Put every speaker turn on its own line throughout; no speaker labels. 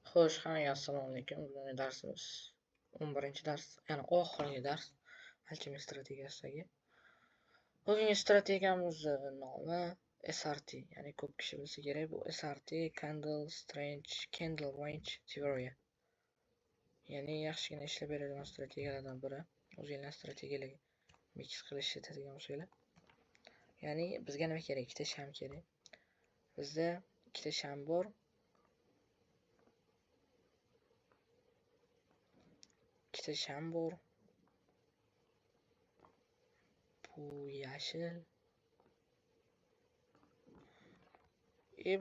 Xo'sh, hammaga assalomu alaykum. Bugungi darsimiz 11-dars, ya'ni oxirgi dars Alchemy strategiyasidagi. Bugungi strategiyamizni nomi SRT, ya'ni ko'p kishi bilsa kerak, bu SRT Candle Strange Candle Range Theory. Ya'ni yaxshigina ishlab beradigan strategiyalardan biri. O'zinglar strategiyalarga mix qilish ishlatadigan bo'lsanglar. Ya'ni bizga nima kerak? Ikkita sham kerak. Bizda ikkita sham bor. Ikkita sham bor. Bu yashil.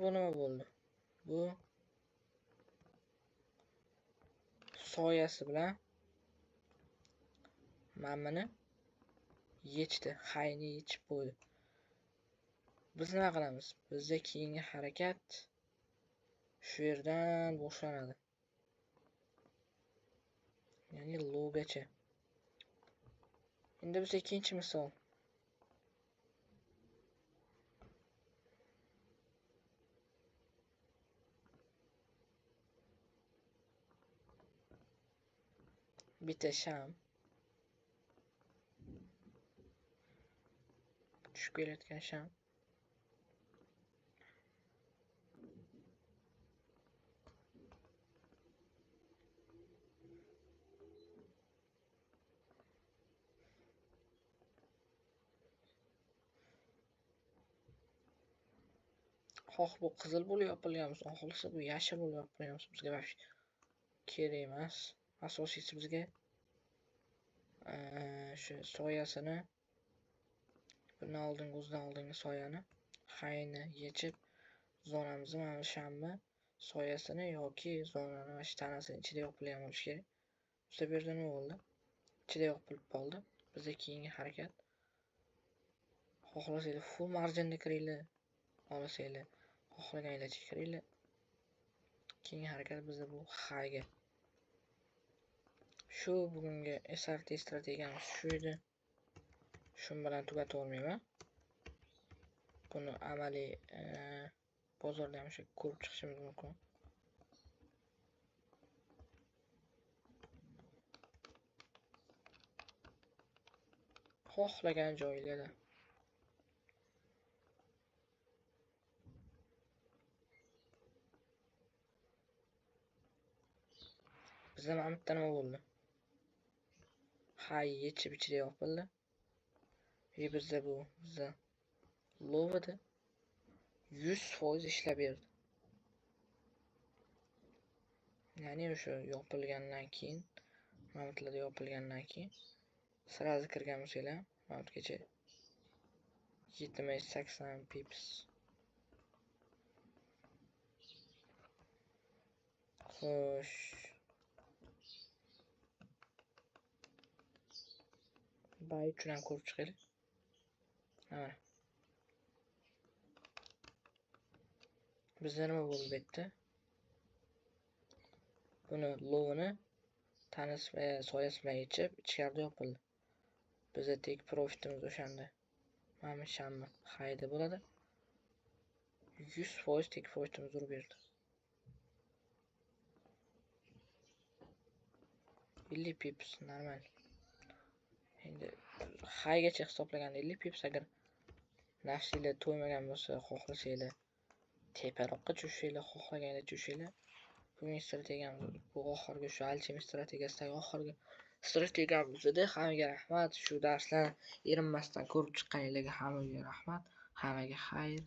Bu nima bo'ldi? Bu soyasi bilan mana buni yechdi, hayni yechib qo'ydi. Biz nima qilamiz? Bizda keyingi harakat shu yerdan boshlanadi. Ya'ni lowgacha. Endi biz ikkinchi misol. Bitta sham tushib kelayotgan sham. Xoh bu qizil bo'lib yopilgan bo'lsin, xohlasa bu yashil bo'lib yopilgan bo'lsin, bizga вообще kerak emas. Asosiysi bizga shu soyasini, bundan oldingi, o'zidan oldingi soyani, hayni yechib zonamizni, mana bu shamni soyasini yoki zonani mana shu tanasini ichida yopilgan bo'lishi kerak. Bizda bu yerda nima bo'ldi? Ichida yopilib qoldi. Bizda keyingi harakat, xohlasanglar full marginda kiringlar, xohlasanglar xohlaganinglarcha kiringlar. Keyingi harakat bizda bu highga. Shu bugungi SRT strategiyamiz shu edi. Shu bilan tugatib olmayman. Buni amaliy bozorda ham o'sha ko'rib chiqishimiz mumkin. Xohlagan joylarda. Bizda mana bu yerda nima bo'ldi? Hay yechib ichida yopildi. Bizda bu bizda low edi. 100% ishlab berdi. Ya'ni o'sha yopilgandan keyin, mana bu yerlarda yopilgandan keyin sразу kirgan bo'lsanglar, mana bu yergacha 70-80 pips. Xo'sh. Buy uchun ham ko'rib chiqaylik. Mana. Bizda nima bo'ldi bu yerda? Buni lowini tanasi va soyasi bilan yechib ichkarida yopildi. Bizda take profitimiz o'shanda mana bu shamni highda bo'ladi. 100% take profitimiz urib berdi. 50 pips normal. Endi highgacha hisoblaganda 50 pips, agar nafsinglar to'ymagan bo'lsa, xohlasanglar teparoqqa tushinglar, xohlaganinglar tushinglar. Bugungi strategiyamiz bu oxirgi, shu Alchemy strategiyasidagi oxirgi strategiyamiz edi. Hammaga rahmat. Shu darslarni erinmasdan ko'rib chiqqaninglarga hammaga rahmat. Hammaga xayr.